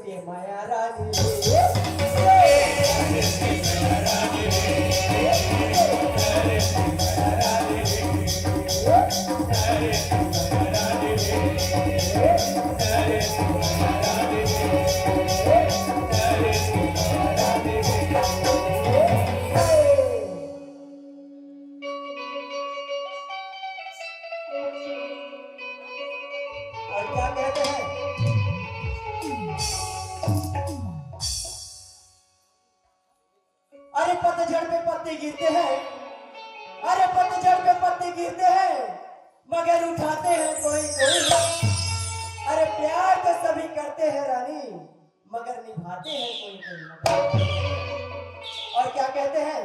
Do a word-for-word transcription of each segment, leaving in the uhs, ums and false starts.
ए माया रानी रे, ए माया रानी रे, ए माया रानी रे। और क्या कहते हैं? अरे पतझड़ पे पत्ते गिरते हैं, अरे पतझड़ पे पत्ते गिरते हैं, मगर उठाते हैं कोई कोई। अरे प्यार तो सभी करते हैं रानी, मगर निभाते हैं कोई कोई। और क्या कहते हैं?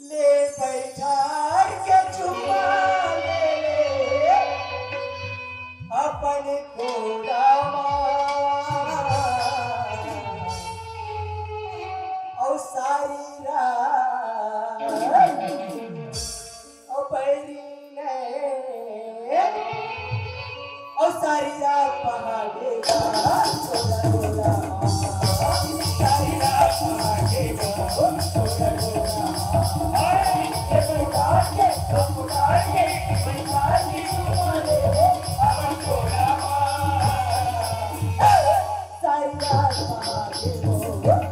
ले बैठार के चुपा ले ले अपन कोरा मा। अउ सारी रात, अउ बैरी ने, अउ सारी रात पहाड़े गा, तोरा तोरा। सारी रात पहाड़े गा, तोरा तोरा। अरे, ये बैठा के, हम उठा के, बैठा के तुम्हारे, अब तोरा। सारी रात महादेव हो, सारी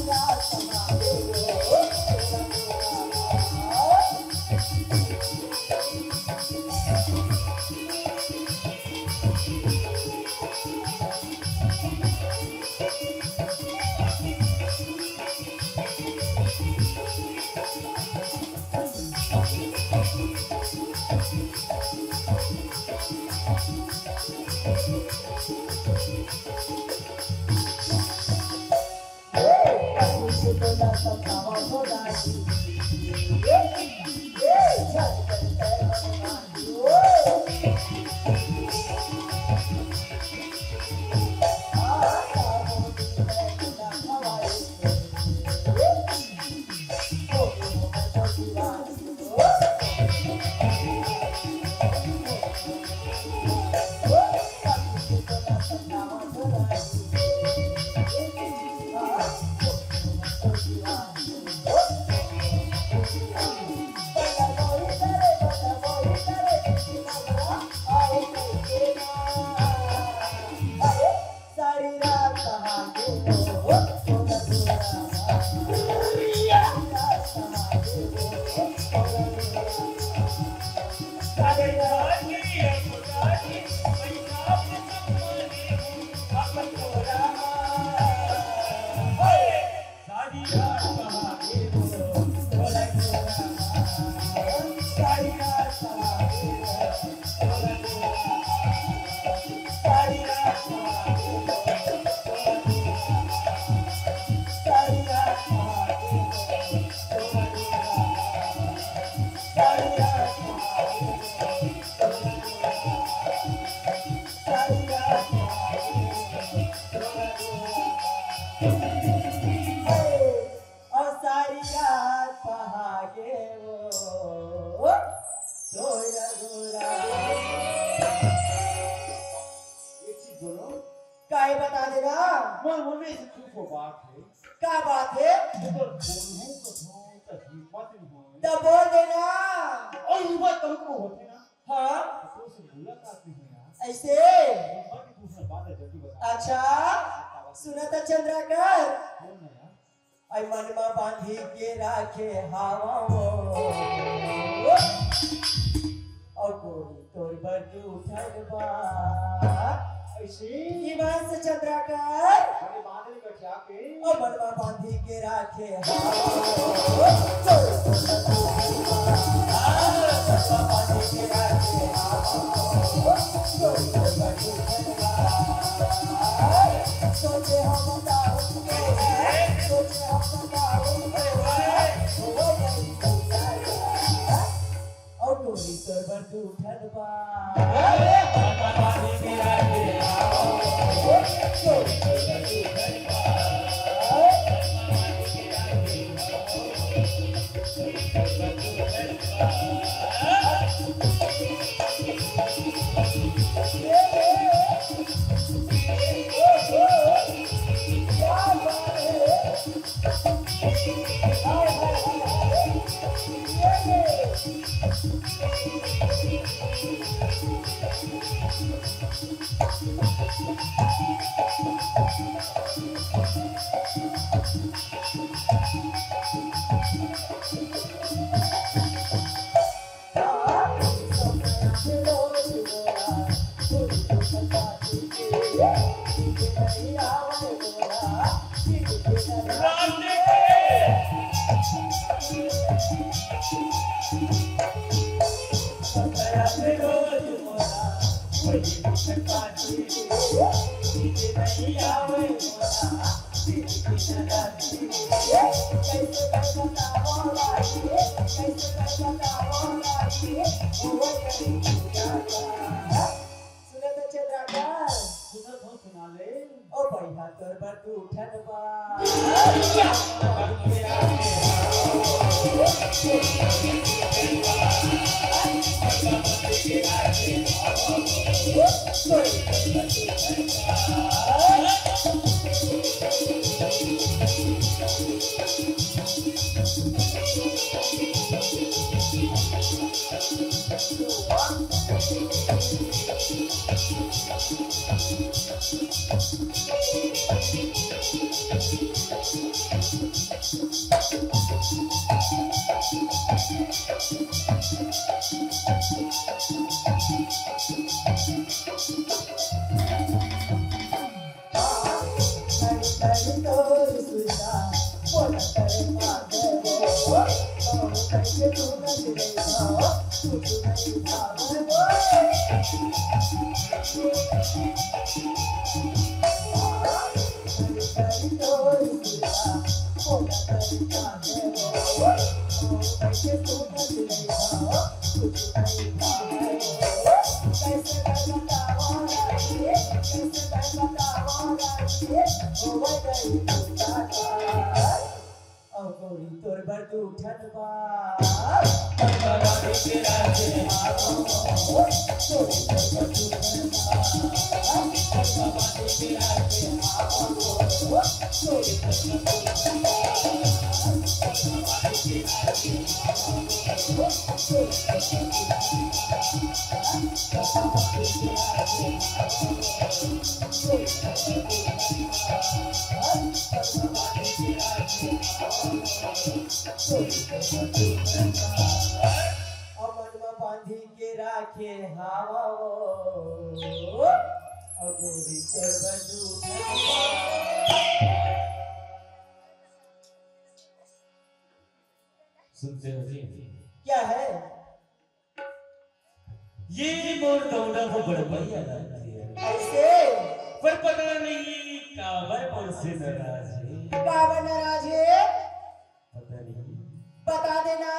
रात महादेव हो। अउ सारी रात पहागे वो। मोर मुंह में से कुछ बात है। का बात है? तो बोलहूं तो हो, तो हिम्मत नहीं हो। तो बोल देना। और हिम्मत तुमको होते ना। हाँ। तो से मुलाकात नहीं हो यार। ऐसे? हिम्मत नहीं, दूसरा बात है, जल्दी बता। अच्छा, सुना था चंद्राकर। बोल ना यार। आई मन मा बांधी के राखे हावा वो। और गोरी तोर बर दू ठन बा। ऐसे? ईमान से चंद्राकर। अरे बांधनी का क्या के? और मन मा बांधी के राखे हावा वो। सुनत हव चंद्राकर? सुनत हव, सुना ले। ओ भैया तोर बर दू ठन बा। अउ गौरी तोर बर दू ठन बा। अउ मन म बांधी के राखे हावव, अउ गोरी तोर बर दू ठन बा। सुनते हो जी? क्या है? ये मोर दौड़ा वो बड़ बढ़िया लगती है। ऐसे? पर पता नहीं काबर मोर से नाराज है। काबर नाराज है? पता नहीं। बता देना।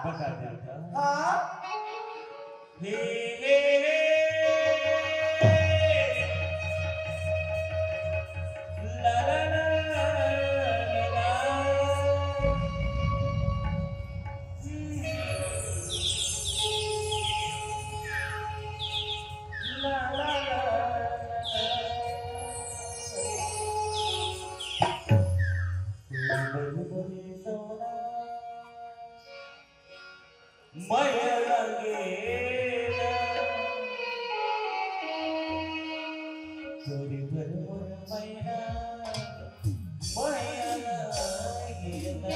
बता देता। हाँ। हे, हे, हे। ला, ला, ला, ला, ला। मया लागे ना, तोरे बर मोर मया, मया लागे ना।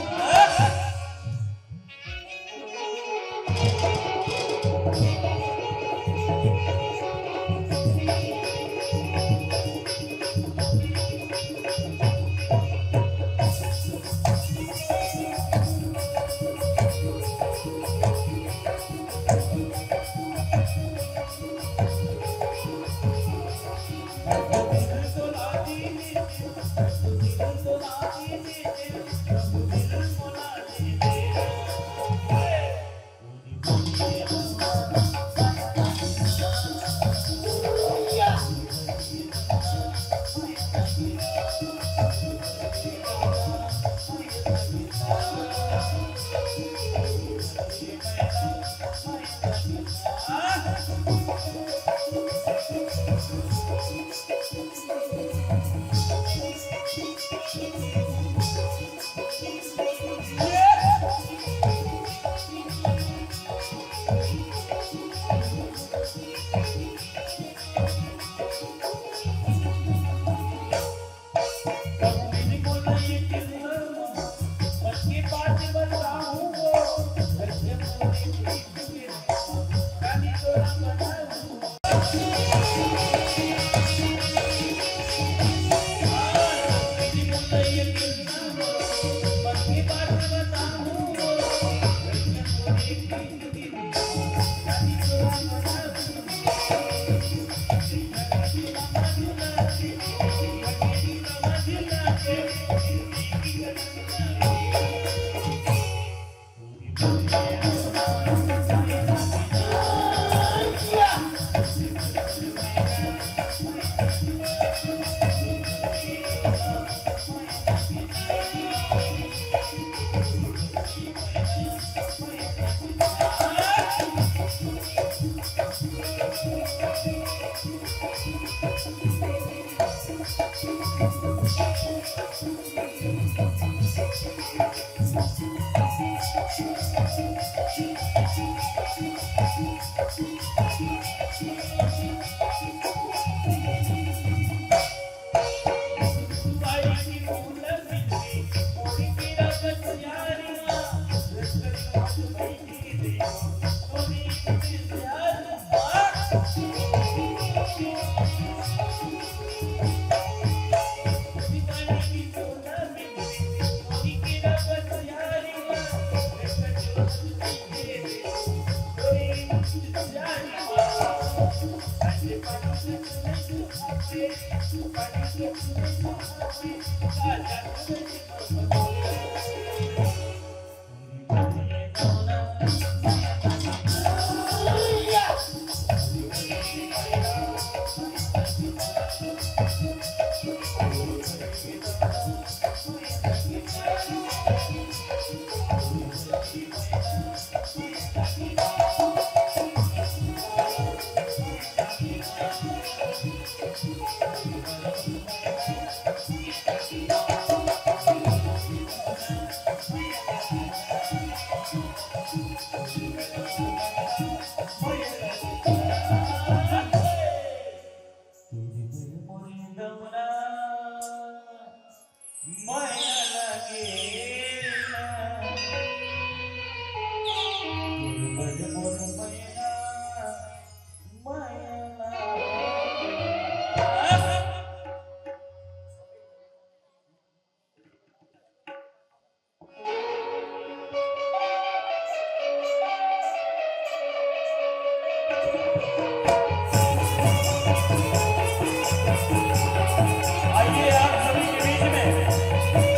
आइए, आप सभी के बीच में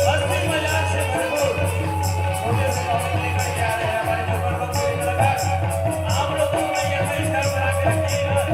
हंसी मजाक से भरपूर छोटे से कॉमेडी लेकर के आ रहे हैं हमारे जो बड़े बड़े कलाकार। आप लोग को मैं यहाँ इस तरह बना के रखिएगा।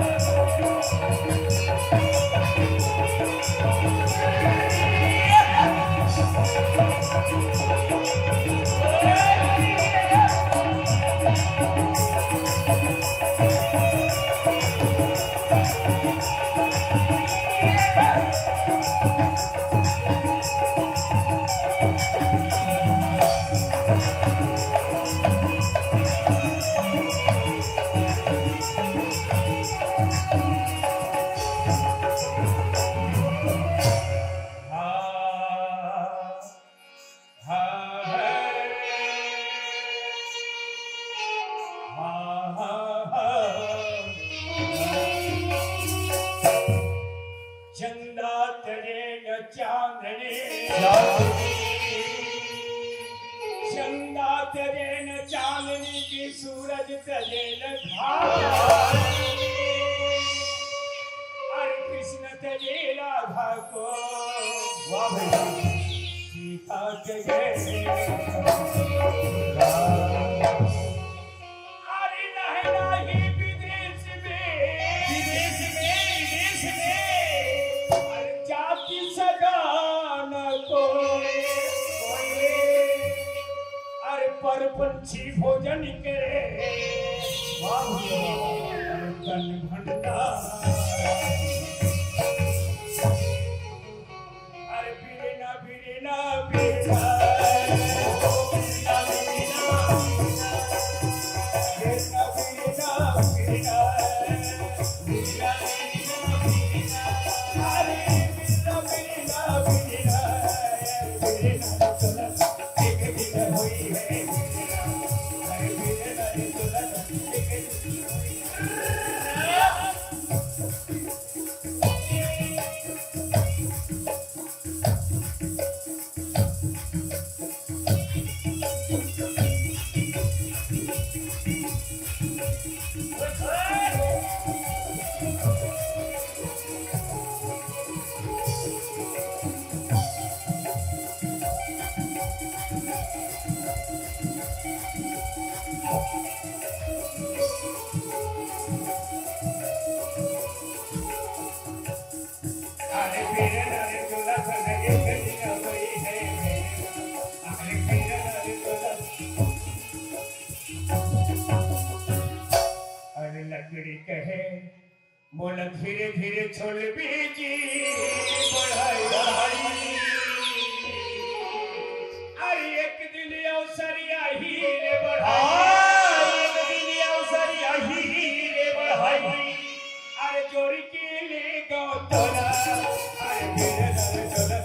चंदा तजे न चांदनी की, सूरज तजे न घाम। अरे कृष्ण तजे राधा को, वाह भाई। सीता तजे अरे नहीं, नहीं, विदेश में। विदेश में, विदेश में। अरे जाति सदा न कोई। अरे पर पंछी भोजन करे। वाह, वाह, वाह, वाह। अरे धन भंडार। अरे बिरना, बिरना, बिरना। अरे लकड़ी कहे, मोला धीरे धीरे छोलबी जी, बढ़ाई, बढ़ाई। अरे एक दिन अवसर आही रे बढ़ाई। हाँ, एक दिन अवसर आही रे बढ़ाई। अरे जोड़ी के ले गो तोला। अरे मेरे दर चला।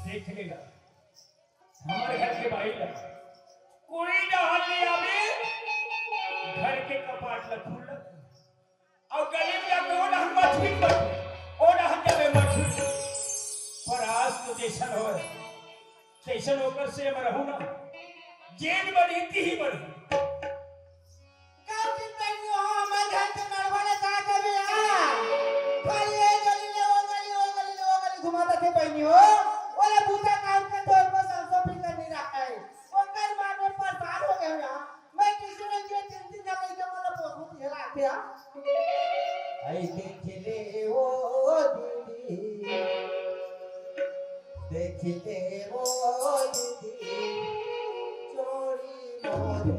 देख लेगा, हमर घर के बाई ला कोई डहर ले आवे, घर के कपाट ला खुल्ला, अउ गली में जाके ओ डहर मछली पकड़े, ओ डहर जाके मछली। पर आज तो जैसन होय, जैसन ओकर से हम रहू ना, जेन बनही तिही बनही। का चिंता नहीं हो, हमर घर के नड़वा ले का कभी आ। खाली ए गली ले ओ गली, ओ गली ले ओ गली घुमा देथे बहिनी हो। ओला बूता काम के तौर पर सरसों फिकर नहीं रखा है। ओकर मारे परेशान हो गया। मैं किसी ने ये तीन तीन जगह के मतलब बहुत ही हिला दिया। आई देख ले ओ दीदी, देख ले ओ दीदी, चोरी मोरी।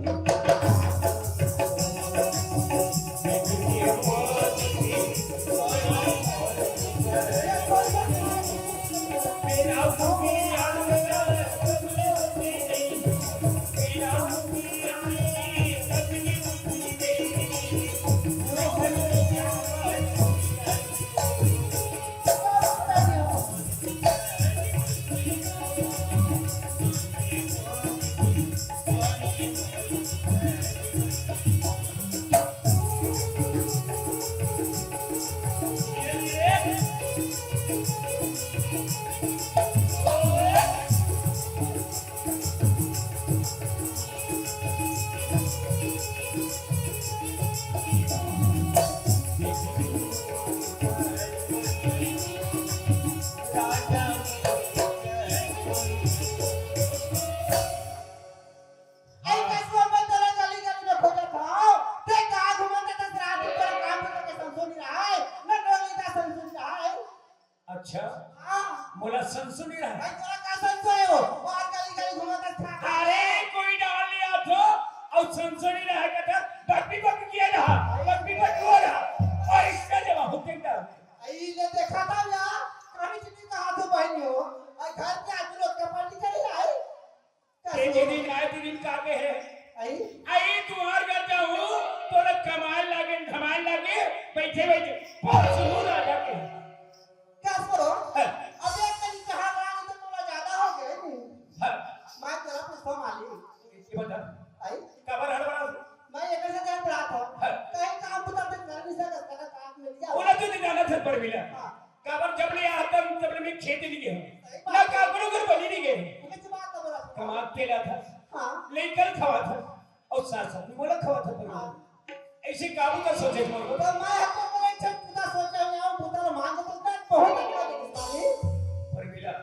मोला संसो नइ रहय। भाई, तोला का संसो हे वो? बाहर गली गली घूमत हस, खा, खा। अरे, कोई डाल ले आथो, अउ संसो नइ रहय कथे, बक बक किया रहा, बक बक हुआ रहा। अउ इसका जवाब होते का? अई ले देखा था या, कहीं चीज कहा तो बहन हो, अउ घर के आदमी लोग का पार्टी करे आए। ए दीदी, नाय दीदी, का कहे? आई? आई तुम्हार घर जाऊं, तोला कमाए लागे, धमाए लागे, बैठे बैठे, बहुत सुकून आ जाते हैं। का करो? हाँ। अब एक कहीं कहा रहा तो तोला ज्यादा हो गए नहीं। हाँ। मैं तेरा पूछता मालिक। ये बता। आई? काबर हड़बड़ा? मैं एक से जान रहा था। हाँ। कहीं काम बुता पे कर नहीं सकता, काम मिल जाओ। ओला तो नहीं जाना था पर मिला। हाँ। काबर जब ले आता हूँ, तब ले मैं खेत नहीं गया हूँ। सही बात ना है। काकरो घर बनी नहीं गए। ये तो बात तो बोला। कमात तेला था। हाँ। लेकर खवा था। अउ साथ साथ में मोला खवा था पर हाँ। ऐसे काबू का सोचे थे। तो मैं आपको बोले छठ पूजा सोचे हुए हूँ, पूजा लो मान तो तक बहुत अच्छा है साली। पर मिला।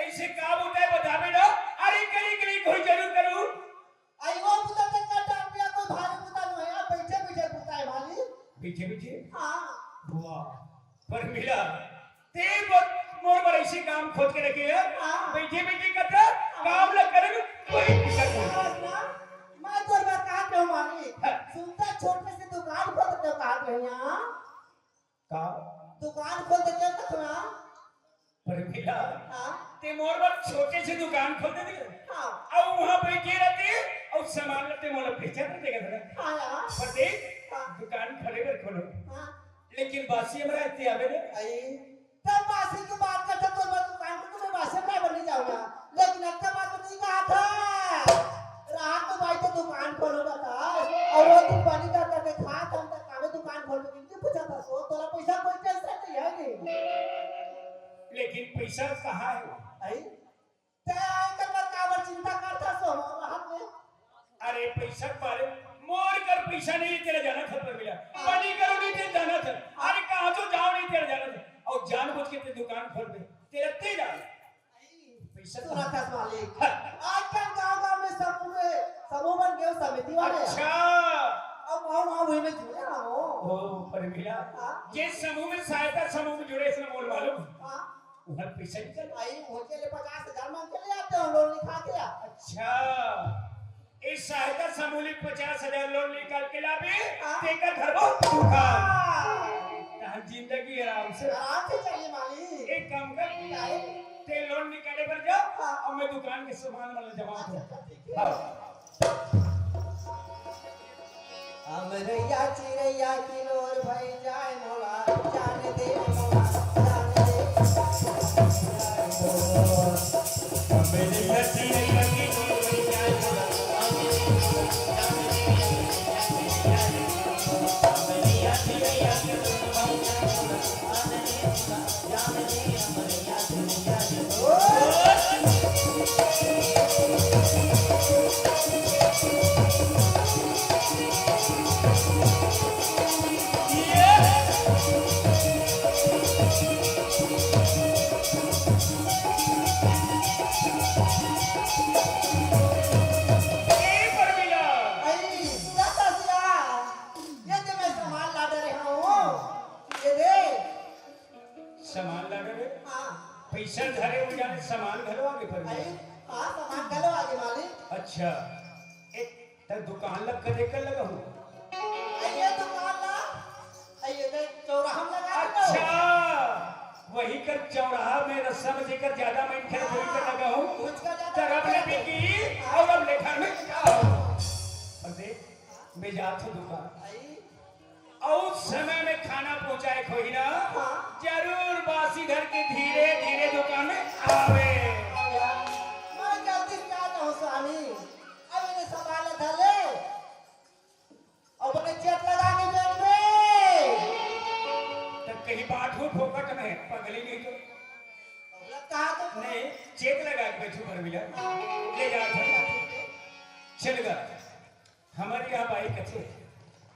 ऐसे काबू तय बतावे ना, अरे करी करी कोई जरूर करूँ। आई वो पूजा तक का टाइम पे कोई भारी पूजा नहीं है, बैठे बैठे पूजा है मालिक। बैठे बैठे? हाँ। वाह। पर मिला, ते ब-, मोर बर ऐसे काम खोज के रखे है। हाँ। बैठे बैठे करता, काम न करे में कोई दिक्कत नहीं। हाँ, ना। मैं तोर बर कहा कहूँ मालिक। हाँ। सुनता छोटे से दुकान खोल देते हो कहा कहूँ यहाँ। का? दुकान खोल देते हो तो थोड़ा। पर मिला, हाँ। ते मोर बर छोटे से दुकान खोल देते। हाँ। अउ वहाँ बैठे रहते, अउ सामान लेते मोला पहचान देगा थोड़ा। हाँ यार। पर देख, हाँ। दुकान खोले बर खोलो। हाँ। लेकिन बासी हमरा इतने आवे रे। आई। तब बासी की बात करता तो मैं दुकान को तुम्हें बासी में बनी जाऊंगा। लेकिन अच्छा बात तो नहीं कहा था। रात को भाई तो दुकान खोलो बता। और वो दिन बनी जाता थे खा तब तक कामे दुकान खोल के कितने पूछा था सो तोरा पैसा कोई टेंशन नहीं है नहीं। लेकिन पैसा कहाँ है? आई? तै आए कर बर काबर चिंता करता सो हो राहत में? अरे पैसा के बारे मोर कर पैसा नहीं तेरा जाना था पर मिला। हाँ। बनी करो नहीं तेरा जाना था। अरे कहाँ तो जाओ नहीं तेरा जाना था। और जानबूझ के ते दुकान खोल दे। तेरा ते जाना। पैसा सुना था मालिक। हाँ। आजकल गांव गांव में समूह में, समूह बन गए समिति वाले। अच्छा। अब वहाँ, वहाँ वही में जुड़े ना हो। ओ, पर मिला। हाँ। ये समूह में सहायता समूह में जुड़े इसने मोल मालूम। हाँ। उधर पैसा निकल आई, उनके लिए पचास हजार मांग के ले आते हो, लोन लिखा के। अच्छा, इस सहायता समूह ले पचास हजार लोन निकाल के लाबे, हाँ। तेकर घर वो दुकान। हाँ। तहां जिंदगी आराम से। आराम से चलिए मालिक। एक काम कर, क्या है? ते लोन निकाले बर जा, हाँ। अब मैं दुकान के सामान वाला जमा अच्छा, दूं। अच्छा, ठीक है। हाँ। अमरैया चिरैया किलोर भई जाए मोला, जान दे मोला, जान दे। अमरैया चिरैया किलोर भई जाए मोला, जान दे मोला, जान दे। अमरैया चिरैया किलोर भई जाए मोला, जान दे मोला। ये तो मैं सामान ला दे रहा हूँ। ये दे। सामान ला दे। हाँ। पैसा धरे हो जाने सामान घलो आगे पर अरे, हाँ, सामान घलो आगे मालिक। अच्छा, एक त दुकान लग कर देकर लगा हूँ। अरे, ये दुकान ला, अरे, ये देख, चौराहा में लगा दे। अच्छा, वही कर चौराहा में रस्सा में जेकर ज्यादा मैं खेल वही कर लगा हूँ। उसका ज्यादा तरफ में बिकी और अब लेखा में क्या हो? और देख, मैं जात हूँ दुकान। भाई। अउ समय में खाना पहुंचाए खोही ना, हाँ। जरूर बासी धर के धीरे धीरे दुकान में आवे। मैं जल्दी से आ जाऊं स्वामी। अब इन्हें संभाल धर ले। और अपने चेत लगा के बैठ में। तब कहीं बात हो फोकट में, पगली नहीं तो। कहा तो नहीं, चेत लगा के बैठू पर मिला। ले जा, चल। चल गा। हमर यहाँ बाई कथे,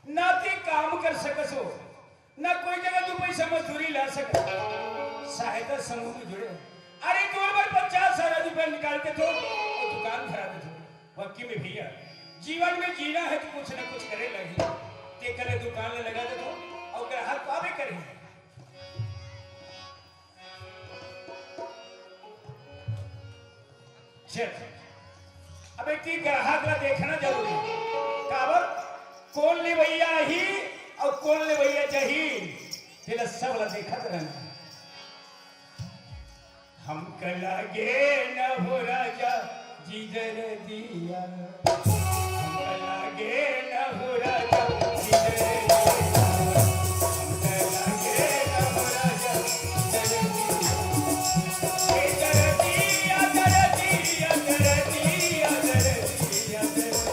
ना ते काम कर सकस हो, ना कोई जगह तू पैसा मजदूरी ला सकस। सहायता समूह में जुड़े। अरे, तोर बर पचास हजार रुपया निकाल के तो वो दुकान धरा दे तो। वक्की में भैया, जीवन में जीना है तो कुछ ना कुछ करे लगी। ते करे दुकान ले लगा दे तो, और ग्राहक पावे करे। अब एक ग्राहक ला देखना जरूरी हे। काबर? कोन लेवइया आही अउ कोन लेवइया जाही, तेला सब ला देखत रहना। हमका लागे न हो राजा जी दरदिया, हमका लागे न हो राजा जी दरदिया, हमका लागे न हो राजा जी दरदिया। ए दरदिया, दरदिया, दरदिया, दरदिया, दरदिया।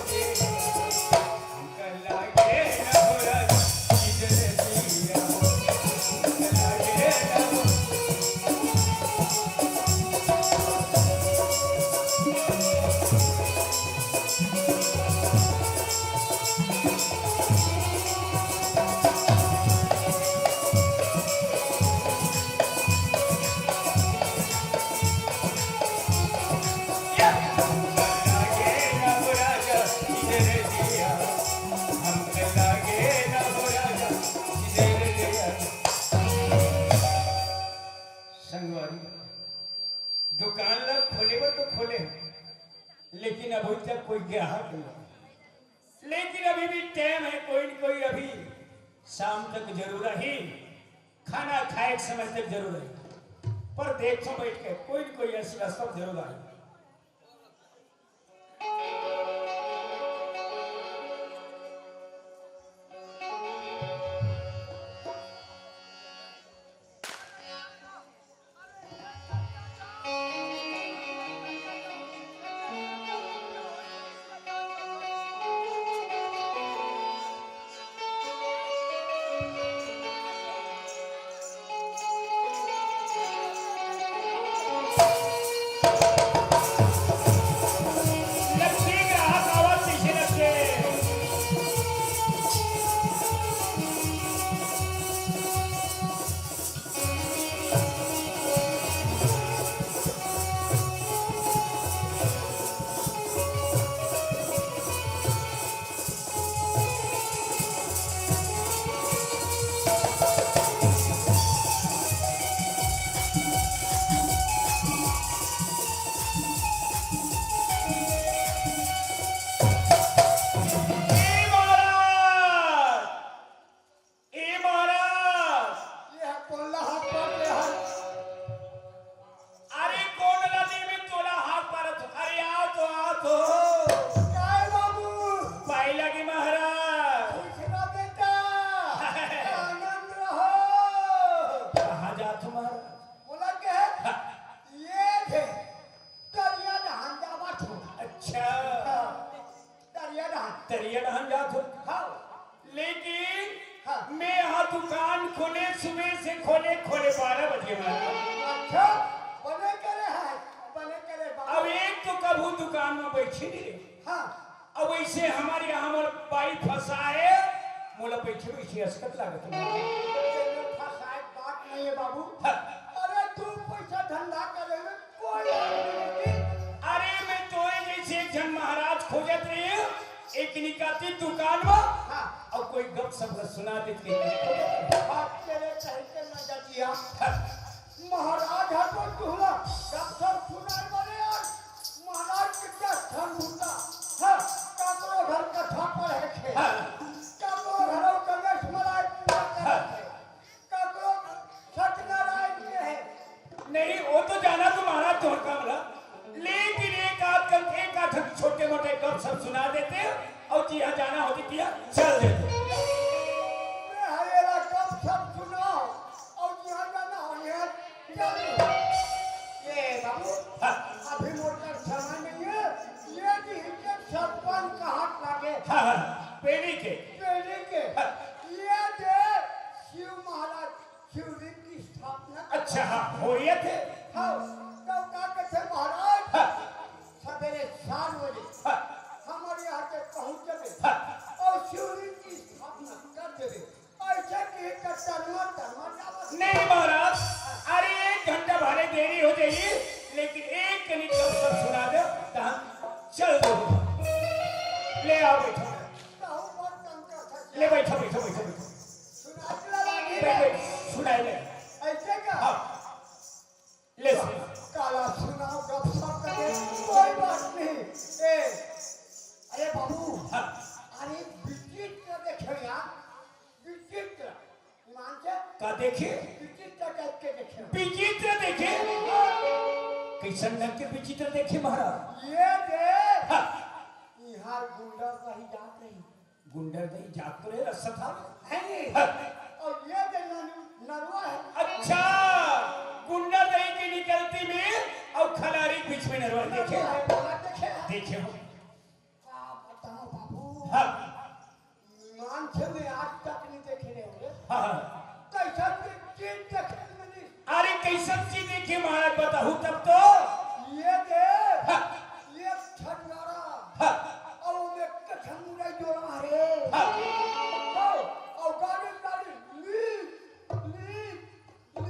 संगवारी, दुकान ला खोले बर तो खोले, लेकिन अभी तक कोई ग्राहक नहीं। लेकिन अभी भी टाइम हे, कोई न कोई अभी शाम तक जरूर आही, खाना खाए के समय तक जरूर आही। पर देखो बैठ के, कोई न कोई ऐसी रास्ता जरूर आही। ए महाराज! ए महाराज! ये ह कोन ला हाथ पार ले हस? अरे कोन ला देबे तोला हाथ पारत हो? अरे आ तो, आ तो। काय बाबू? पाई लगी महाराज। खुश रह बेटा। आनंद रहो। कहाँ जात हो महाराज? बोला के? हाँ। ये थे। तरिया डहान जावत हो। अच्छा। हाँ। तरिया डहान। तरिया डहान जात हो। हाँ। लेकिन हाँ। मैं हा दुकान खोले, सुबह से खोले, खोले बारह बजे में। अच्छा, बने करे हे, बने करे बाबू। अब एक तो कभू दुकान में बैठे नहीं रहे। हाँ। अब वैसे हमर यहाँ हमर बाई फंसाए, मोला बैठे बैठे असकत लागत हे। तेरे फंसाए बात नहीं है बाबू। हाँ। अरे तू पैसा धंधा करे में कोई आदमी नहीं। अरे मैं तोरे जैसे एक झन महाराज खोजत रहे, एक निकाती दुकान में, हाँ। और कोई गप सप सुना देते। बात तेरे सही के ना जातिया। हाँ। महाराज हा तो तुहला गप सप सुनाए वाले यार। महाराज के क्या धन होता? हाँ। काकरो घर कथा पढ़े के। हाँ। काकरो घरों कलेश मलाए पूरा करे हाँ। के। काकरो सत्यनारायण के है। नहीं, वो तो जाना तो महाराज तोर काम ला। लेकिन एक आध कन, एक आध छोटे मोटे गप सप सुना देते और जिहाँ जाना होती तिहाँ चल देते। मैं हरेला गप सप सुनाओ और जिहाँ जाना हो यहाँ चल दो। ये बाबू, हाँ। अभी मोर कर समय नहीं है। ये भी हिंदे छप्पन कहाँ लागे। हाँ, हाँ, पेड़ी के। पेड़ी के। हाँ। ये दे शिव महाराज शिवलिंग की स्थापना। अच्छा, हाँ, होइए थे। हाँ, तो का कहते महाराज? हाँ। सवेरे सात बजे हाँ। हमारे यहाँ के पहुँच जावे हाँ। और शिवलिंग की स्थापना कर देवे। ऐसे कि एक तरमा तरमा जावत। नहीं महाराज, अरे एक घंटा भले देरी हो जाई, लेकिन एक कनी गप सप सुना दे, तहाँ चल दो। ले आओ बैठो। कहूँ मत कंकर था। ले बैठो, बैठो, बैठो, बैठो। सुनाई ला लागी बैठ, रे। बैठ, सुनाई ले। ऐसे का? हाँ। ले सुन। काला सुनाओ गप सप करे, कोई देखे? विचित्र टाइप के देखे। विचित्र देखे? कइसन ढंग के विचित्र देखे महाराज? ये दे। हाँ। इहाँ गुंडर रही जात रही। गुंडर दई जात तो रहे रस्सा था। है नहीं। हाँ। अउ ये दे नरु-, नरुआ हे। अच्छा, गुंडर दई के निकलती में अउ खलारी के बीच में नरुआ देखे। नरुआ हे, बोला देखे। देखे हो। का बताओ बाबू। हाँ। मानसे में आज तक नहीं देखे रहे होंगे। हाँ, हाँ। कइसन चीज देखे मैंने। अरे कइसन चीज देखे महाराज, बताहू तब तो। ये दे। हाँ। ये ठंडारा। हाँ। अउ ओमे कठन मुरई जोड़ा रे। हाँ। अउ, अउ गाड़ी, गाड़ी, ली, ली,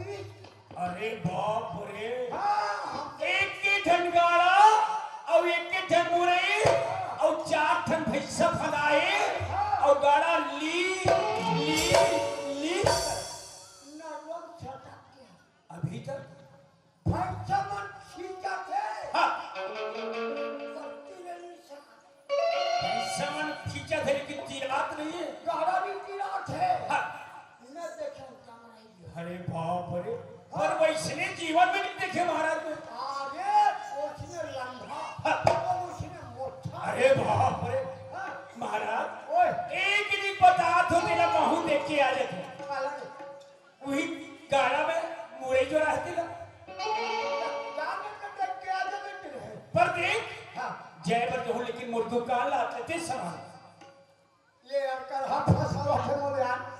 ली। अरे बाप रे। हाँ, हाँ। एक के ठन गाड़ा, अउ एक के ठन मुरई, अउ चार ठन भैंसा फदाए, अउ गाड़ा ली, ली, ली। नरवा छटक गया। अभी तक भैंसा मन खींचत हे। हाँ। पत्ती ले ली सा। भैंसा मन खींचत हे, लेकिन तिरात नहीं हे। गाड़ा भी तिरात हे। हाँ। न देखे कमराई। अरे बाप रे। हाँ। पर वइसने जीवन में नहीं देखे महाराज में। अरे, ओइसने लंबा, हाँ। अउ ओइसने मोटा। अरे बाप रे। हाँ। महाराज, ओए। एक दिन बतात हो, तेला महूँ देख के आ जाते। अलग। उही गाड़ा में मुरई जोराथे ला। जाने के देख के आ जाने के रहे। पर देख, हाँ। जाए बर कहूँ, लेकिन मोर दुकान ला आते सामान। ये अंकल, हाँ, फंसा हुआ है मोर यार।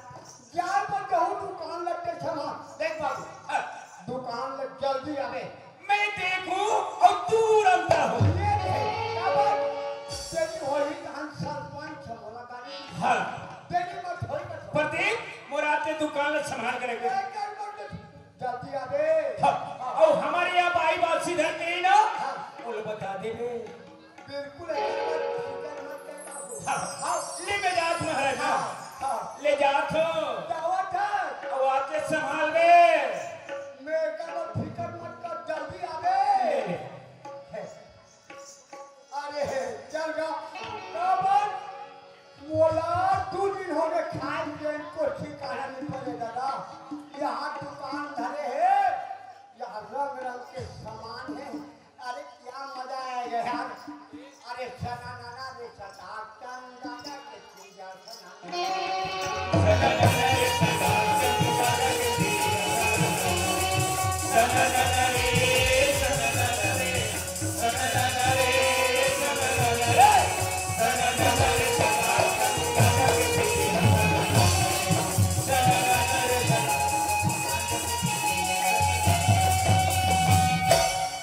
जाए बर कहूँ, दुकान ला आते सामान। देख बाबू, हाँ। दुकान ला जल्दी आवे। मैं देखूं अउ तुरंत आहूं। ये नहीं, काबर? तेरी होही धान सरपंच मोला गाली। हाँ। तेरी मत होई मत। प्रदीप, मोर आते दुकान ला संभाल के रख दे। ए, कर, कर दे। जल्दी आ दे। हाँ। अउ हमर इहाँ बाई बात सीधा कही ना, हाँ। ओला बता देबे। बिल्कुल, एकर मत, फिकर मत कर बाबू। हाँ, हाँ। ले मैं जात महाराज। हाँ, हाँ। ले जात हो। जावत हे। अउ आके संभालबे। मैं एकर मत, फिकर मत कर, जल्दी आबे। ले, ले। हे। अरे, चल गा। काबर? मोला दू दिन हो गे खाए पिए के कोई ठिकाना नहीं पड़े दादा। यहाँ दुकान धरे हे, यहाँ रंग रंग के सामान हे। अरे क्या मजा आएगा यार। अरे सना ना ना रे सदा चंदा के पूजा सना।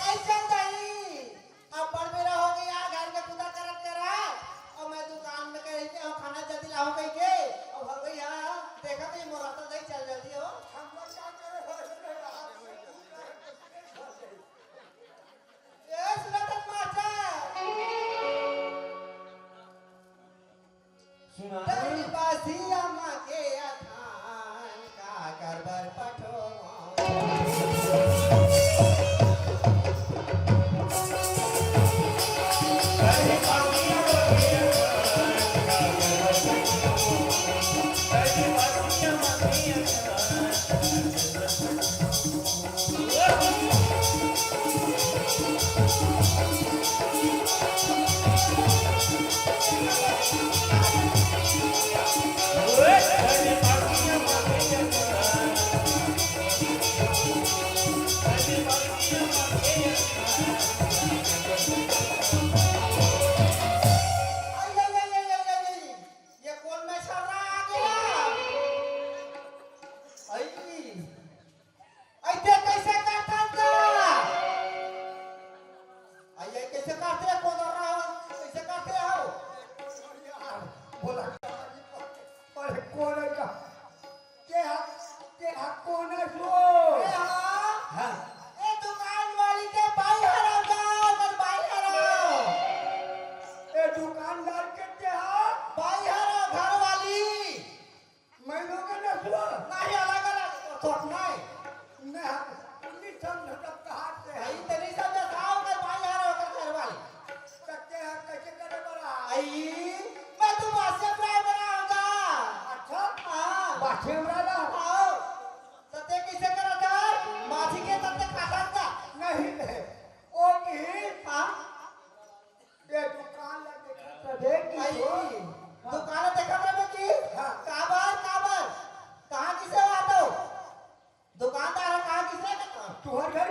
अइसन नहीं। अब बड़ बेरा हो गया, घर में पूजा करत करत, अउ मैं दुकान में कही के, "अउ खाना जल्दी लाओ," कही के, अउ हो गई, हाँ, देख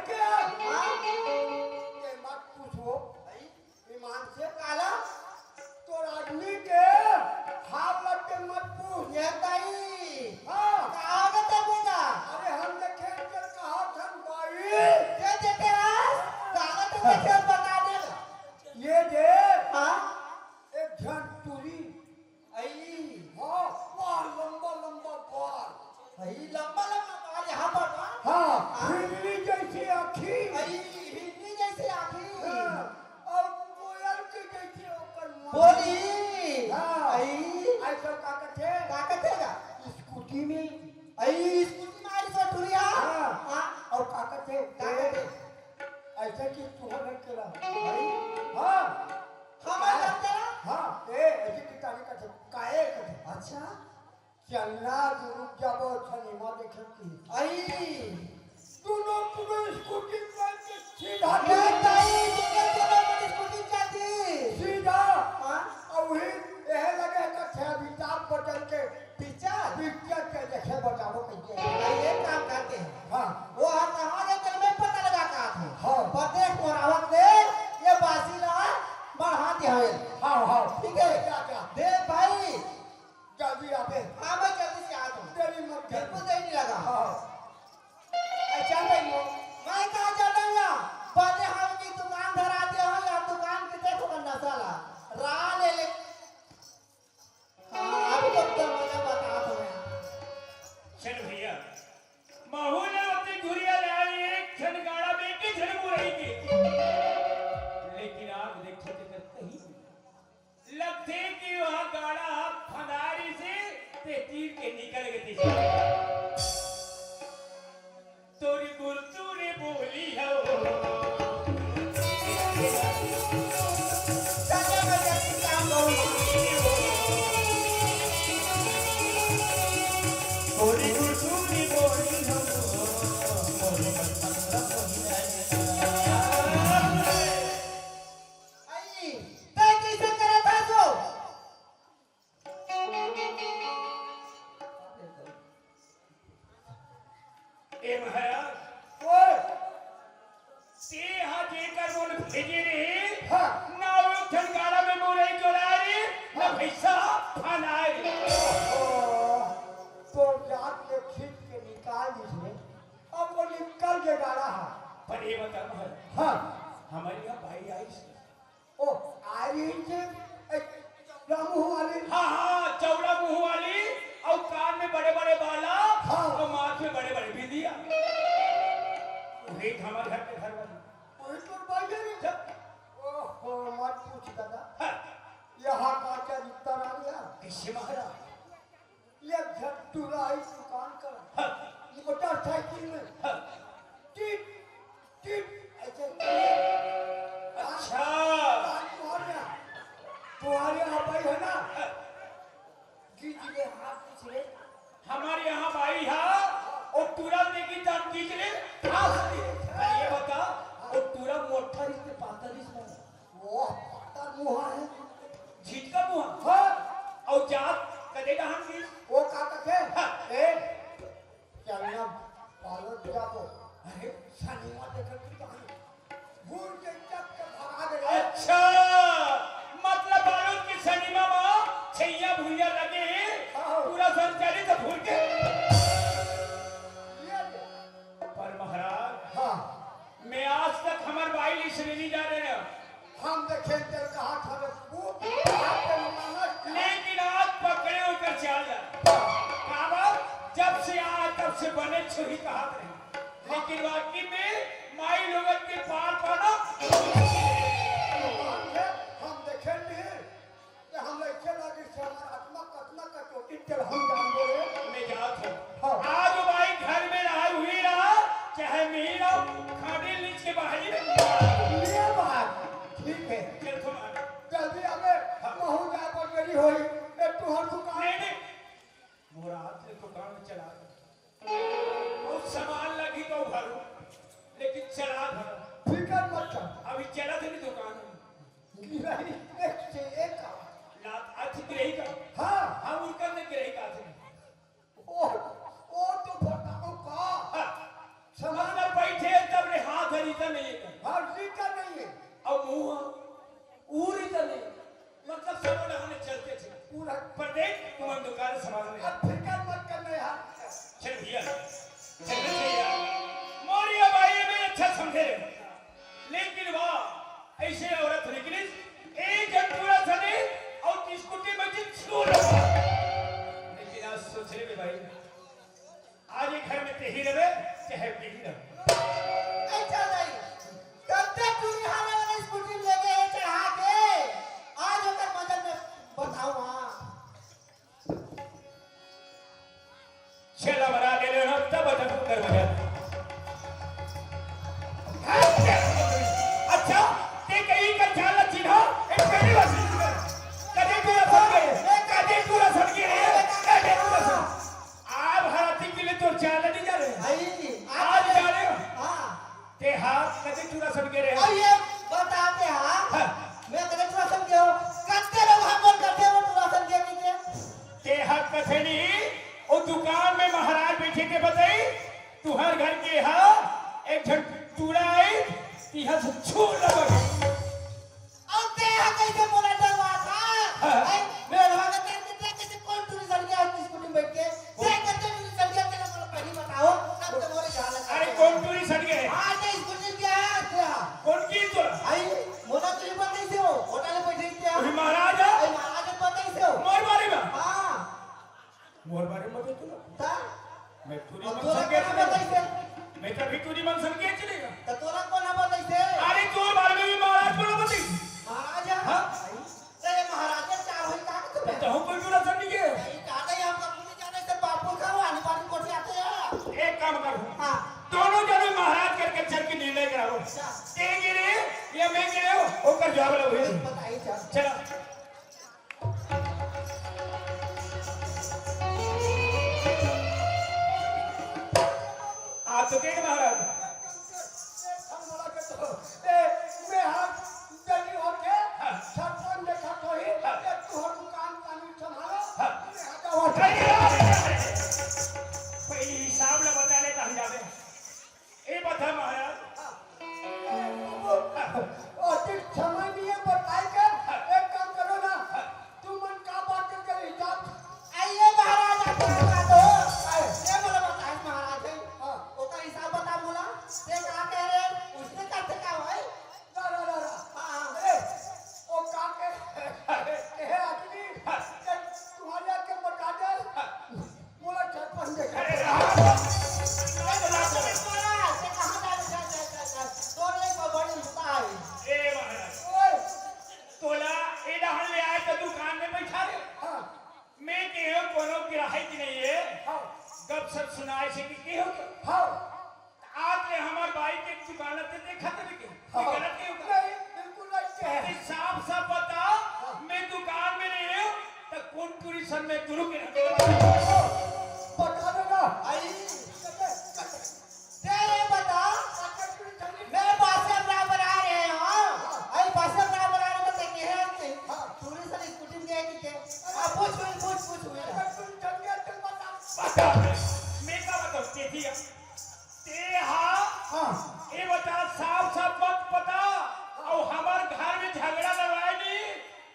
के? हाँ? ये मत पूछो। भाई, ईमान से काला? तोर आदमी के हाल लग के मत पूछ। ये ताई। हाँ। कहाँ गए थे बेटा? अरे हम देखे के कहा थन भाई। ये देखे आज? कहाँ गए थे, देखे बता दे। ये दे। हाँ? एक झन टूरी। आई। हाँ, बाल लंबा लंबा बाल। आई लंबा लंबा बाल यहाँ पर बा? हाँ, हाँ। हिरनी जैसी आँखी। आई हिरनी जैसी आँखी। हाँ, और कोयल के जैसे ओकर मुँह। बोली। हाँ। आई। आई सब का कथे? का कथे गा? स्कूटी में। आई स्कूटी में आई सो टुरिया। हाँ। हाँ। और का कथे? का कथे? ऐसा कि तू हो रख के रहा। आई। हाँ। हमारे हाँ। डॉक्टर? हाँ, ए, ऐसे कि तारीख का थे, काहे का थे? अच्छा। चलना, तू रुक जाबो, सिनेमा देखे की। आई। दोनों तुम्हें स्कूटी पर के सीधा ये ताई, तुम्हें दोनों पर स्कूटी चलती। सीधा। हाँ। और वही, यह लगे का थे अमिताभ बच्चन के पिक्चर? पिक्चर के देखे बचाबो कहिके। भाई, एक काम करते हैं। हाँ। वो हर कहाँ गए, तेरे में पता लगा का थे। हाँ। परदेश मोरावत ले, ये बासी ला बढ़ा दिया है। हाँ, हाँ। ठीक है? क्या, क्या? देख भाई। जल्दी आ बे। हाँ, मैं जल्दी से आ जाऊँ। देरी मत कर। बिल्कुल देरी नहीं लगा। हाँ। अच्छा भाई, मैं कहाँ जा रहा हूँ? बड़े हम की दुकान धरा दे हो या दुकान के देखो ना साला। रा ले ले। हाँ, अभी तो एकदम मजा बता दो यार। चल भैया, माहौल अपनी धुरिया ले आई, एक क्षण गाड़ा में, एक ही क्षण मुरई के। लेकिन आग देखो तो कहीं लगथे कि वह गाड़ा ह फनारी से ते तीर के निकल गे दिशा। तोरी गुरतू रे बोली हो। तोरी गुरतू रे बोली हो। तोरी गुरतू रे बोली हो। आई, तैं कइसे करत हस ओ? ए महाराज, ओए! तें हा जेकर मोला भेजे रहे, हाँ। ना ओ ठन गाड़ा में मुरई चोराए रे, ना हाँ। भैंसा फनाए रे। ओ, तोर जात ले खींच के निकाल दिस रे, अब वो निकल के गाड़ा हा। पर ये बता महाराज, हाँ। हमर यहाँ बाई आइस। ओ, आ रही थी, ए, चौड़ा मुंह वाली। हाँ, हाँ, चौड़ा मुंह वाली, और कान में बड़े-बड़े बाला, हाँ। और माथ में बड़े-बड़े बिंदिया। वही तो हमारे घर के घर वाली। वही तो बाई है रे। जब ओहो, मत पूछ दादा। हाँ। यहाँ का चरित्र आ गया। कैसे महाराज? ये झट्टू राही दुकान कर। हाँ। मोटरसाइकिल में। हाँ। टिप, टिप, ऐसे। अच्छा। दुकान को हो गया। तुम्हारे यहाँ भाई है ना? हाँ। जी, जी, ये हाथ पीछे। हमारे यहाँ भाई हा, ओ टूरा देखी तब खींच ले, ठास ले। अरे ये बता, ओ टूरा मोटा रिश्ते पाता रिश्ता। वो पाता मुहा है। झिटका मुहा? हाँ। और जात कदे डहान की? वो का कथे? हाँ। ए, चलना पालत जाबो। अरे, शनिवार देखत की कहानी। घूर के चक के भगा दे। अच्छा, मतलब बारूद के सनीमा मा छैया भुइया लगे, हाँ। पूरा संचालित भूल के। ये दे। पर महाराज, हाँ। मैं आज तक हमर बाई ले श्रेणी जा रहे हैं। हम देखे तेरे कहा था रे, वो आपके मानस की लेकिन आज पकड़े होकर चाल जा। काबर? जब से आया तब से बने छुरी कहा रहे। लेकिन वाकई में माई लोगन के पार पाना। हम देखे नहीं, कि हम ऐसे लागे से हमारा आत्मा कतना का चोटी चल हम जान दे। मैं जात हूँ। हाँ। आज माई घर में रहा, हुई रहा, चाहे मैं ही रहा, खाने लीच के बाहर ही नहीं। ये बात ठीक है। चल तुम आ। जल्दी आवे, हाँ। महू जाए पर देरी होई। ए, तू हर दुकान नहीं, नहीं। मोर हाथ ले दुकान में चला दे। बहुत सामान लगी तो भरू, लेकिन चला भर। फिकर मत कर। अभी चला थे नहीं दुकान में। गिरही एक से एक आ। लात आज गिरही का? हाँ। हाँ, उनका नहीं गिरही का थे। ओ, ओ तो बताओ का? हाँ। सामान मतलब बैठे तब रे, हाँ। और लीटर नहीं है। अब मुंह उरी तो नहीं, मतलब सब डहाने चलते थे। पूरा पर देख, तुम अंधकार समाज में अब फिकर मत करना यार। चल भैया, चल भैया, मोरी अब आई में अच्छा समझे रहे। लेकिन वाह, ऐसे औरत निकली, एक झन टूरा सने और स्कूटी में जी छू लो। लेकिन आज सोच ले भाई, आज ये घर में तेही रहे, चाहे तेही रहे। अच्छा भाई, कब तक टूरी हारे वाला स्कूटी ले गए चढ़ा के? आज ओकर मजा में बताओ। हाँ, चल, हमरा ले ले ना, तब बता तू कर मजा। अच्छा, ते कहीं का चाल चिन्हा, एक पहली बार सुन। कदे टूरा सनगे, कदे टूरा सनगे रे, कदे टूरा सन। आप हराती के लिए तो चाल नहीं जा रहे। भाई, आज आज जा रहे हो? हाँ। ते हा कदे टूरा सनगे रहे। और ये बताते हा, हाँ। मैं कदे टूरा सनगे हो, कत्ते लोग हम बोल करते हो टूरा सनगे नहीं के? ते हा कथे नहीं, वो दुकान में महाराज बैठे के बताई, तुहर घर के हा एक झन टूरा आई, तिहा से छू लगा। अब ते हा कैसे बोला डरवा था? हाँ। ऐ, मेरे भगत के ते कैसे कौन टूरी सनगे स्कूटी में बैठ के? ते कैसे टूरी सनगे तेरा बोला पहली बताओ, तब तो मोरे जान लगा। अरे कौन टूरी सनगे? हाँ, ते स्कूटी में क्या है? क्या? कौन की तो? आई, मोला तुझे पता ही से हो, होटल में बैठे क्या? वही महाराज है? आई महाराज को पता ही से हो। मोर बारे में? हाँ। मोर बारे में बताई तू ना। ता? मैं टूरी अब मन तोरा सनगे कोना चलेगा। बताई से? मैं कभी टूरी मन सनगे चलेगा। तो तोरा कोना बताई से? अरे तोर बारे में भी महाराज बोला बताई। महाराज है? हाँ। ते महाराज के चार होई का के तो तू कोई टूरा सनगे। नहीं, का नहीं, हम कभी नहीं जाने से बापू का वो आनी बानी कोठी आते हैं। एक काम कर। हाँ। दोनों जने महाराज करके चल के निर्णय कराओ। अच्छा। ते गिरे या मैं गिरे हो, ओकर जवाब लो भाई। बताइए चल। चला। आप तो कहे महाराज। ए, मैं हाथ जल्दी होके छप्पन देखा तो ही, ए, तू हर दुकान पानी संभालो, हाँ। मैं हाथ होके अरे, अरे, अरे, अरे। पहले हिसाब ला बता ले, कहाँ जावे? ए बता महाराज। हाँ। ए, बाबू, अतिक समय नहीं है, बताई कर। एक काम करो ना, तुम मन का बात करके हिसाब। आइए महाराज, आप लोग बात हो। आए। ये बोला बताए महाराज है। हाँ। ओकर हिसाब बता बोला। ते का कह रहे? उसने का थे का भाई? रा, रा, रा, रा। हाँ, हाँ। ए, ओ का कह, कहे आदमी, हाँ। तुम्हारे आके बता दे। हाँ। मोला छप्पन देखा। अरे राम। ए महाराज, ओए। तोला ए डहर ले आए त दुकान में बैठा दे। हाँ। मैं केहेंव कोनो गिराहक नहीं है। हाँ। गप सप सुनाए से कि केहेंव तो। हाँ। आज ले हमार बाई के दुकान ते देखा तभी के। हाँ। गलत केहेंव का? नहीं, बिल्कुल नहीं कहे। ते साफ साफ बता, हाँ। मैं दुकान में नहीं हूँ, त कौन टूरी सन में दुनू के रखे? बता देना। आई। ते ये बता, मैं बासे अपना बना रहे हो, आई बासे अपना बना रहे हो, तो ते कहे हम नहीं। हाँ। टूरी सन स्कूटी में गए कि के? अब पूछ, पूछ, पूछ, पूछ, पूछ। बता। मैं का बताऊँ, के थी? ते हा, हाँ। ये बता, साफ साफ बात बता, और हमार घर में झगड़ा लड़ाई नहीं,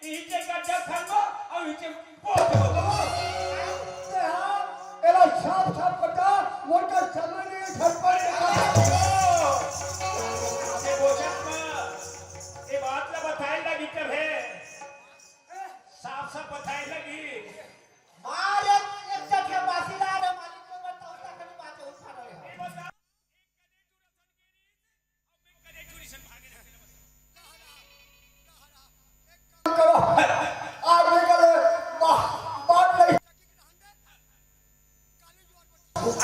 इही के गड्ढा खनबो, और इही के पोतबो। ते हा, एला साफ साफ बता, मोर का समय नहीं, घर पर ये बोझा ना, ये बात ला बताए लगी तब है, साफ साफ बताए लगी। मार एक, एक चट्टे बासी ला रे, मालिक को बताओ, तक नहीं बात उठा रहे हो। आज निकले, बा-, बात नहीं।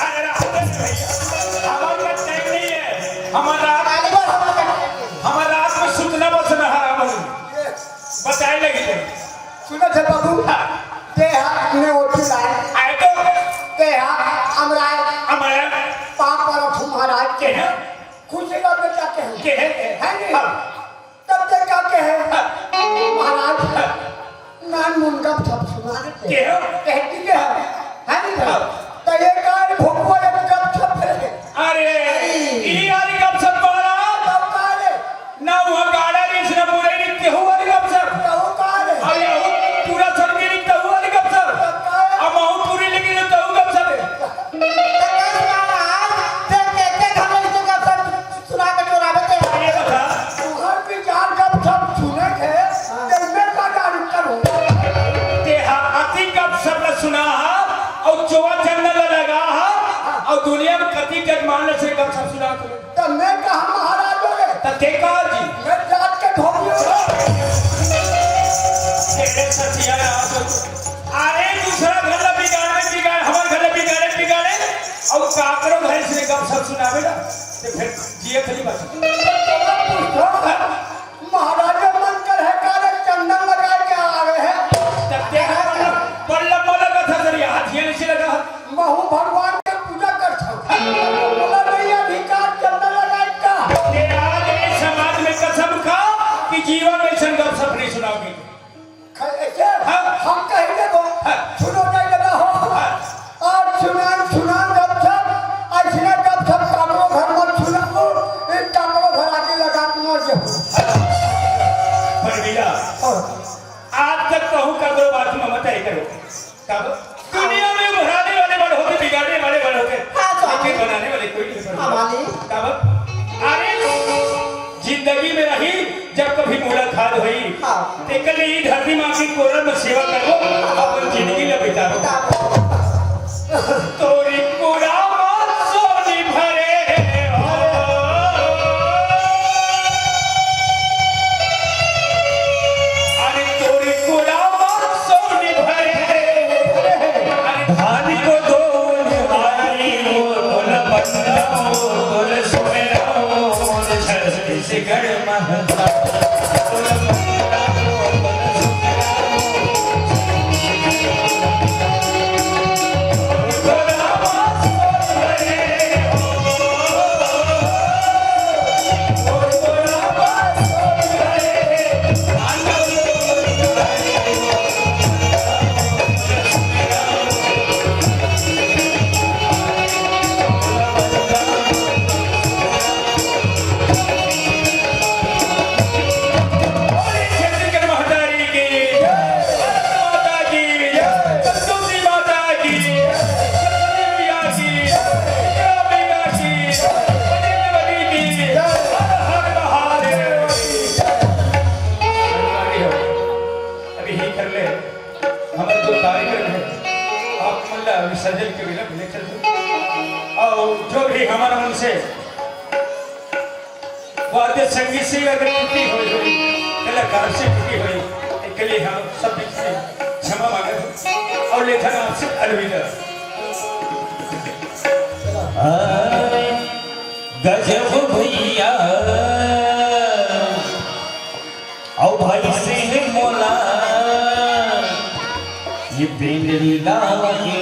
अरे रात में भैया, हमारे पास टाइम नहीं है। हमारा, हमारा रात में सुतना बसना हराम है। बताए लगे थे। सुनो थे बाबू, हाँ। ते हा ने ओटी लाए। आए तो। ते हा हमरा। हमरा। पाप पर तुम्हारा के है। खुशी का बेटा के है। के है? है नहीं? हाँ। तब ते का कहे? महाराज, नान मुन गप सप सुना देते। के हो? कहती के है? है नहीं भाई? तो ये का रे भोकुआ ये गप सप है? अरे, अरे। ई यार गप सप वाला। तब का रे? काकरो घर से गप सप सुनावे ना, ते फिर जिए खली बात। महाराज मन कर है का रे, चंदन लगाए के आवे है। तब ते है बल्लम, बल्लम लगा था तेरी हाथ ये नहीं लगा। महू भगवान के पूजा कर था। बोला नहीं अधिकार चंदन लगाए का। ते आज इस समाज में कसम खा कि जीवन में ऐसा गप सप नहीं सुनाओगे। ऐसे हाँ। हम कह देबो, हाँ। सुनो नहीं लगा हो। हाँ। और सुनान, सुनान गपशप, ऐसने गपशप काकरो घर मत सुनाओ, इन काकरो घर आके लगा के मर जाओ। परवीरा, हाँ। आज तक कहूँ काकरो बात में मत आए करो। काबर? दुनिया में उभराने वाले बड़ होते, बिगाड़ने वाले बड़ होते, हाँ, स्वामी। लेकिन बनाने वाले कोई नहीं बड़ हाँ, होता। मालिक। काबर? अरे, जिंदगी में रही, जब कभी मुलाकात हुई, हाँ। तेकर ले ई धरती माँ की कोरा में सेवा करबो, अपन जिंदगी ला बिताबो। बिताबो। तोरी कोरा में सोनी भरे हो। अरे तोरी कोरा में सोनी भरे। अरे धान को दो आई मोर, बोल बंदा मोर, बोल सोमेरा मोर, छत्तीसगढ़ महता। बोलिए छत्तीसगढ़ महतारी की, भारत माता की, संतोषी माता की, सरस्वती मैया की, दुर्गा मैया की, बजरंगबली की, हर हर महादेव। अभी ही कर ले, हमारे जो कार्यक्रम है, आप मतलब विसर्जन के बिना लेकर और जो भी हमारा मन से वाद्य संगीत से अगर त्रुटि होई होई, कलाकार से त्रुटि होई, एके लिए हम सब बीच में क्षमा मांगत हन और लेथन आपसे अलविदा। आ, गजब भैया, अउ भाई सिंह मोला ये बेंदरी लागे।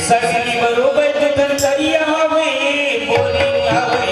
सगरी बरोबर के धन करिया हवे, बोरिंग हवे।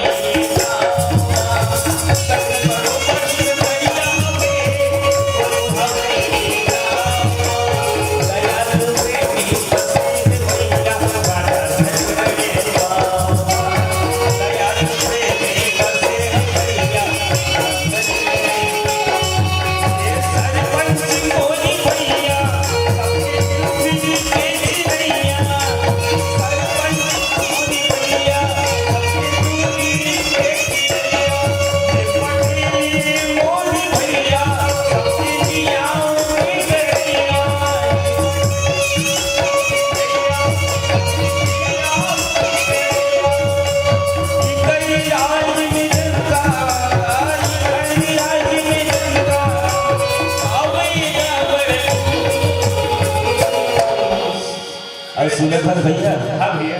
अरे सुने भर भैया। हाँ भैया।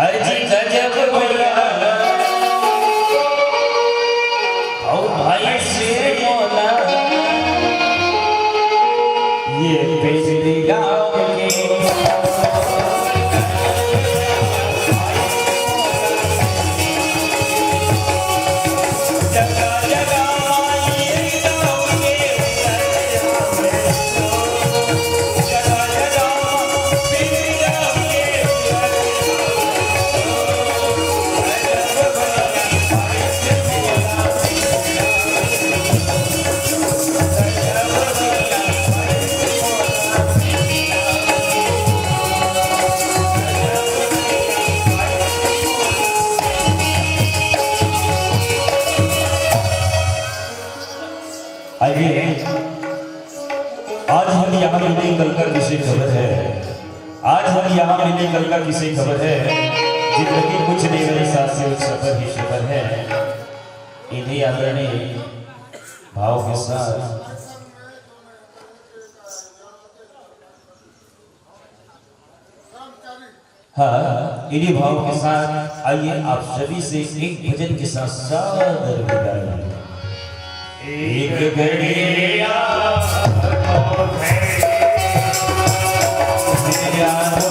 अजी गजब भैया, अउ भाई से मोला, ये पिछली गाँव मिले कल का किसे खबर है, जिंदगी कुछ नहीं मेरे साथ से सफर ही सफर है। इन्हीं आदरणीय भाव के साथ हाँ, इन्हीं भाव के साथ आइए आप सभी से एक भजन के साथ सादर विदाई। एक घड़ी याद है, याद